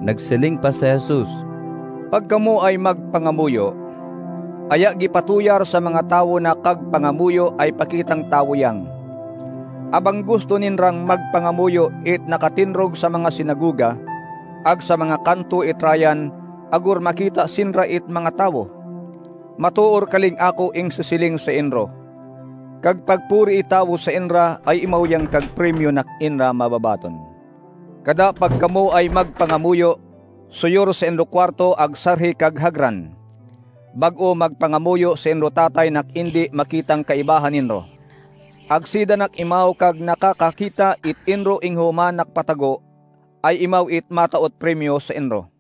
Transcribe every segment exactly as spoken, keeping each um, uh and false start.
Nagsiling pa si Jesus, "Pagkamo ay magpangamuyo, aya gipatuyar sa mga tawo na kagpangamuyo ay pakitang tawo yang. Abang gusto ninrang magpangamuyo it nakatinrog sa mga sinagoga, ag sa mga kanto it rayan, agur makita sinra it mga tawo. Matoor kaling ako ing sisiling sa inro. Kagpagpuri i tawo sa inra ay imaw yang kagpremyo na inra mababaton. Kada pagkamo ay magpangamuyo, suyor sa inro kuwarto ag sarhi kag hagran. Bag-o magpangamuyo sa inro Tatay na indi makitang kaibahan ninro. Agsida na imaw kag nakakakita it inro ing human na patago, ay imaw it mataot premyo sa inro.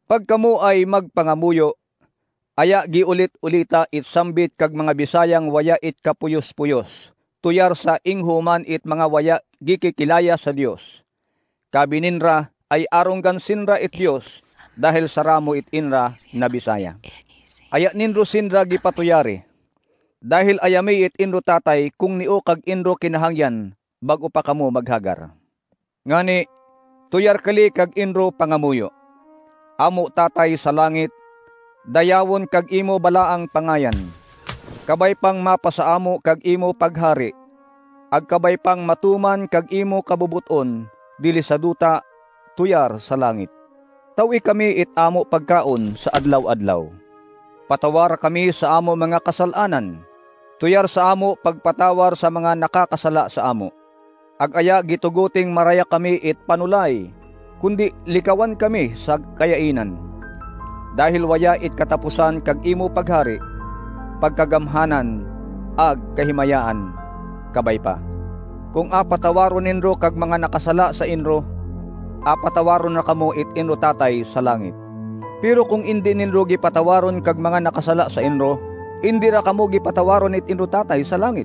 Pagkamo ay magpangamuyo, aya giulit-ulita it sambit kag mga Bisayang waya it kapuyos-puyos, tuyar sa ing human it mga waya gikikilaya sa Dios. Kabi ninra ay arunggan sinra it Dios, dahil saramo it inra na Bisaya. Aya ninro sinra gipatuyari. Dahil aya mi it inro Tatay kung nio kag inro kinahangyan, bag-o pa kamo maghagar. Ngani, tuyar kali kag inro pangamuyo. Amo Tatay sa langit, dayawon kag imo balaang pangayan. Kabay pang mapasa amo kag imo paghari. Ag kabay pang matuman kag imo kabubut-on, dili sa duta, tuyar sa langit. Tawi kami it amo pagkaon sa adlaw-adlaw. Patawara kami sa amo mga kasal-anan, tuyar sa amo pagpatawar sa mga nakakasala sa amo. Ag aya gitugo ting maraya kami it panolay, kundi likawan kami sa kayainan. Dahil waya it katapusan kag imo paghari, pagkagamhanan, ag kahimayaan, kabay pa. Kung apatawaron ninro kag mga nakasala sa inro, apatawaron na kamo it inro Tatay sa langit. Pero kung indi ninro gipatawaron kag mga nakasala sa inro, indi ra kamo gipatawaron it inro Tatay sa langit.